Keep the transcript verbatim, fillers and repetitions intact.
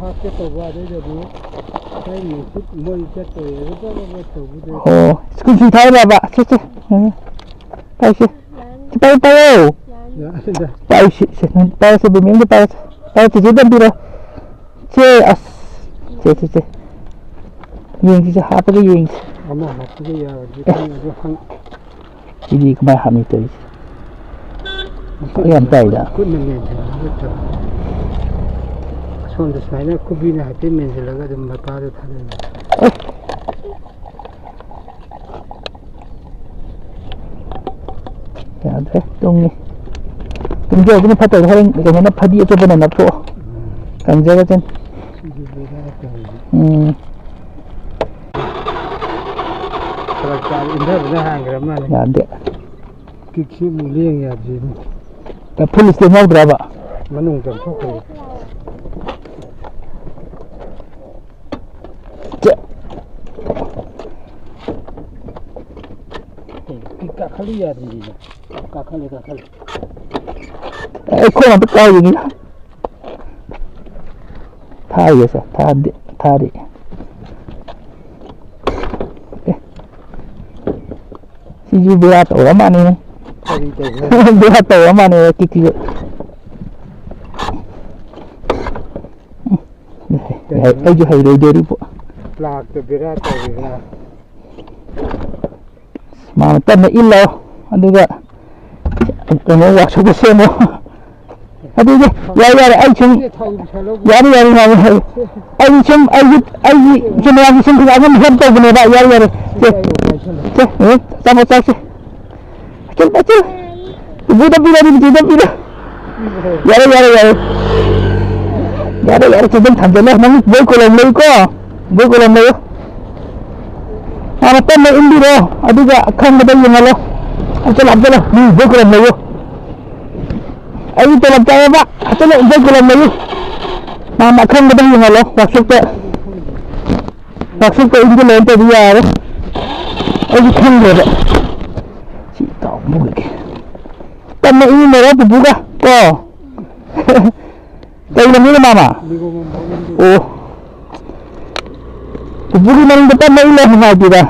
ꯍꯥꯞꯀꯦ ꯇꯧꯕ, ꯑꯗꯩꯗꯗꯤ ꯃꯣꯏ ꯅꯨꯡꯁꯤꯠ, ꯃꯣꯏ ꯆꯠꯇꯣꯏꯔꯦ, ꯇꯧꯕꯗ꯫ ꯑꯣ, ꯁ꯭ꯀꯨꯜ ꯁꯨꯇꯤ ꯊꯥꯏꯔꯕ? ꯁꯦ, ꯁꯦ꯫ ꯎꯝ꯫ ꯄꯥꯏꯁꯦ꯫ ꯁꯤ ꯄꯥꯏꯌꯨ, ꯄꯥꯏꯌꯨ꯫ ꯌꯥꯅꯤꯗ꯫ ꯄꯥꯏꯌꯨ, ꯁꯤ, ꯁꯤ, ꯅꯪ ꯄꯥꯏꯔꯁꯦ, ꯕꯦꯕꯤ ꯑꯝꯇ ꯄꯥꯏꯔꯁꯦ꯫ ꯄꯥꯏꯌꯨ, ꯆꯤꯆꯦꯗ ꯑꯝ ꯄꯤꯔꯣ꯫ ꯁꯦ, ꯑꯁ꯫ ꯁꯦ, ꯁꯦ, ꯁꯦ꯫ ꯌꯦꯡꯁꯤꯁꯦ, ꯍꯥꯞꯄꯒ ꯌꯦꯡꯁꯤ꯫ ꯑꯃ ꯍꯥꯞꯄꯒ ꯌꯥꯔꯗꯤ ꯈꯪꯗꯦ, ꯑꯗꯨ ꯍꯪ- ꯁꯤꯗꯤ ꯀꯃꯥꯏꯅ ꯍꯥꯞꯅꯤ ꯇꯧꯔꯤꯁꯦ? ꯌꯥꯝ ꯇꯥꯏꯗ꯫ ꯈꯨꯠꯅ ꯃꯦꯟꯁꯤꯜꯂꯒ ꯇꯧ꯫ ꯑꯁꯣꯝꯗ ꯁꯨꯃꯥꯏꯅ ꯈꯨꯕꯤꯅ ꯍꯥꯏꯐꯦꯠ ꯃꯦꯟꯁꯤꯜꯂꯒ ꯑꯗꯨꯝ ꯃꯄꯥꯗꯣ ꯊꯥꯗꯣꯛꯑꯦ꯫ ꯑꯁ! ꯌꯥꯗ꯭ꯔꯦ, ꯇꯨꯡꯉꯤ꯫ ꯇꯨꯡꯖꯧꯕꯅ ꯐꯠꯇꯕ, ꯍꯣꯔꯦꯟ ꯀꯩꯅꯣꯅ ꯐꯗꯤ ꯑꯇꯣꯞꯄꯅ ꯅꯞꯊꯣꯛꯑꯣ꯫ ꯎꯝ꯫ ꯀꯪꯖꯔꯁꯅꯤ꯫ ꯁꯤꯗꯤ ꯕꯦꯔꯥ ꯇꯧꯔꯤꯁꯦ꯫ ꯎꯝ꯫ ꯐꯔꯛ ꯇꯥꯔꯦ, ꯏꯟꯊꯕꯅ ꯍꯥꯟꯈ꯭ꯔ ꯃꯥꯜꯂꯦ꯫ ꯌꯥꯗꯦ꯫ ꯀꯤꯛꯁꯤ ꯑꯃꯨꯛ ꯂꯦꯡ ꯌꯥꯗ꯭ꯔꯤꯅꯦ꯫ ꯐꯨꯜ ꯁ꯭ꯇꯦꯞ ꯌꯥꯎꯗ꯭ꯔꯕ? ꯃꯅꯨꯡ ꯆꯪꯊꯣꯛꯈ꯭ꯔꯦ꯫ ꯆꯦ꯫ ꯀꯤꯛ ꯀꯥꯈꯠꯂꯤ ꯌꯥꯗ꯭ꯔꯤꯅꯦ꯫ ꯀꯥꯈꯠꯂꯦ, ꯀꯥꯈꯠꯂꯦ꯫ ꯑꯩ ꯈꯣꯡ ꯑꯝꯇ ꯀꯥꯎꯈꯤꯒꯦ꯫ ꯊꯥꯔꯤꯒꯦꯁꯦ, ꯊꯥꯗꯤ, ꯊꯥꯔꯤ꯫ ꯑꯦ꯫ ꯁꯤꯁꯨ ꯕꯦꯔꯥ ꯇꯧꯔ ꯃꯥꯅꯦ꯫ ꯀꯔꯤ ꯇꯧꯕ? ꯕꯦꯔꯥ ꯇꯧꯔ ꯃꯥꯅꯦ, ꯀꯤꯛꯁꯤꯁꯨ꯫ ꯎꯝ, ꯑꯩꯁꯨ ꯍꯩꯔꯣꯏꯗꯣꯔꯤꯕꯣ꯫ ꯂꯥꯛꯇ ꯕꯦꯔꯥ ꯇꯧꯔꯤꯔꯥ? ꯃꯥꯅ ꯇꯞꯅ ꯏꯜꯂꯣ, ꯑꯗꯨꯒ ꯀꯩꯅꯣ, ꯋꯥꯛꯁꯣꯞꯇ ꯁꯦꯝꯃꯣ꯫ ꯑꯗꯨꯗꯤ ꯌꯥꯔꯦ, ꯌꯥꯔꯦ, ꯑꯩ ꯁꯨꯝ, ꯌꯥꯔꯦ, ꯌꯥꯔꯦ, ꯌꯥꯔꯦ, ꯌꯥꯔꯦ꯫ ꯑꯩ ꯁꯨꯝ, ꯑꯩꯒꯤ, ꯑꯩꯒꯤ ꯏꯆꯤꯟ ꯏꯅꯥꯎꯒꯤ ꯁꯨꯝ ꯑꯉꯝ help ꯇꯧꯕꯅꯦꯕ꯫ ꯌꯥꯔꯦ, ꯌꯥꯔꯦ꯫ ꯁꯦ, ꯁꯦ, ꯑꯦ, ꯑꯆꯥꯄꯣꯠ ꯆꯥꯁꯦ꯫ ꯑꯆꯨꯝ, ꯑꯆꯨꯝ꯫ ꯏꯕꯨꯗ ꯄꯤꯔꯣ, ꯑꯗꯨꯗꯤ ꯏꯕꯨꯗ ꯄꯤꯔꯣ꯫ ꯌꯥꯔꯦ, ꯌꯥꯔꯦ, ꯌꯥꯔꯦ꯫ ꯌꯥꯔꯦ, ꯌꯥꯔꯦ, ꯆꯦ, ꯑꯗꯨꯝ ꯊꯝꯖꯜꯂꯣ꯫ ꯅꯪ ꯕꯣꯏ ꯀꯣꯂꯣꯝ ꯂꯩꯀꯣ? ꯕꯣꯏ ꯀꯣꯂꯣꯝ ꯂꯩꯌꯨ꯫ ꯃꯥꯅ ꯇꯞꯅ ꯏꯟꯕꯤꯔꯣ, ꯑꯗꯨꯒ ꯑꯈꯪꯕꯗ ꯌꯦꯡꯍꯜꯂꯣ꯫ ꯑꯝꯇ ꯂꯥꯛꯑꯝꯇ ꯂꯥꯛꯑꯣ꯫ ꯎꯝ, ꯕꯣꯏ ꯀꯣꯂꯣꯝ ꯂꯩꯌꯨ꯫ ꯑꯩ ꯇꯣꯂꯣꯞ ꯆꯥꯏꯌꯦꯕ꯫ ꯑꯝꯇ ꯂꯥꯛꯑꯣ, ꯕꯣꯏ ꯀꯣꯂꯣꯝ ꯂꯩꯌꯨ꯫ ꯃꯥꯅ ꯑꯈꯪꯕꯗ ꯌꯦꯡꯍꯜꯂꯣ, ꯋꯥꯛꯁꯣꯞꯇ꯫ ꯋꯥꯛꯁꯣꯞꯇ ꯏꯟꯁꯤꯜꯂꯣ, ꯅꯠꯇ꯭ꯔꯗꯤ ꯌꯥꯔꯔꯣꯏ꯫ ꯑꯩꯁꯨ ꯈꯪꯗ꯭ꯔꯦꯕ꯫ ꯁꯤ ꯇꯥꯎ ꯄꯨꯈꯠꯀꯦ꯫ ꯇꯞꯅ ꯏꯃꯤꯟꯅꯔꯣ ꯄꯨꯄꯨꯒ, ꯀꯣ? ꯀꯩ ꯂꯝꯗꯩꯅꯣ ꯃꯥꯃ? ꯑꯣ꯫ ꯄꯨꯄꯨꯒꯤ ꯃꯅꯤꯡꯗ ꯄꯝꯕ ꯑꯩ ꯂꯩ ꯅꯨꯡꯉꯥꯏꯇꯦꯗ꯫